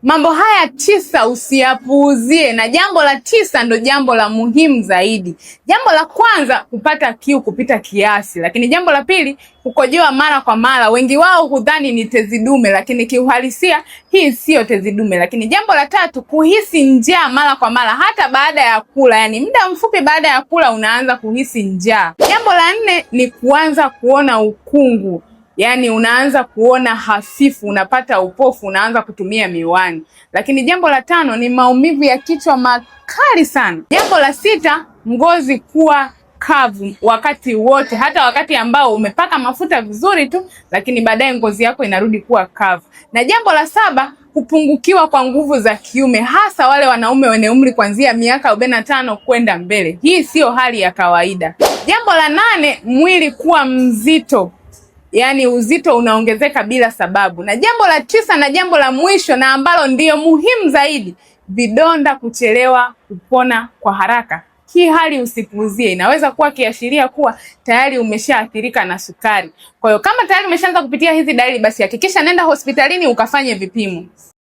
Mambo haya 9 usiyapuuzie, na jambo la 9 ndo jambo la muhimu zaidi. Jambo la kwanza, kupata kiu kupita kiasi, lakini jambo la pili, kukojoa mara kwa mara. Wengi wao hudhani ni tezi dume, lakini kiuhalisia hii siyo tezi dume. Lakini jambo la tatu, kuhisi njaa mara kwa mara hata baada ya kula, yani muda mfupi baada ya kula unaanza kuhisi njaa. Jambo la nne ni kuanza kuona ukungu, yaani unaanza kuona hafifu, unapata upofu, unaanza kutumia miwani. Lakini jambo la tano ni maumivu ya kichwa makali sana. Jambo la sita, ngozi kuwa kavu wakati wote, hata wakati ambao umepaka mafuta vizuri tu, lakini baadaye ngozi yako inarudi kuwa kavu. Na jambo la saba, kupungukiwa kwa nguvu za kiume, hasa wale wanaume wenye umri kuanzia miaka 45 kwenda mbele. Hii siyo hali ya kawaida. Jambo la nane, mwili kuwa mzito, yaani uzito unaongezeka bila sababu. Na jambo la tisa na jambo la mwisho na ambalo ndiyo muhimu zaidi, vidonda kuchelewa kupona kwa haraka. Hii hali usipuuzie, inaweza kuwa kiashiria kuwa tayari umeshaathirika na sukari. Kwa hiyo kama tayari umeshaanza kupitia hizi dalili, basi hakikisha nenda hospitalini ukafanye vipimo.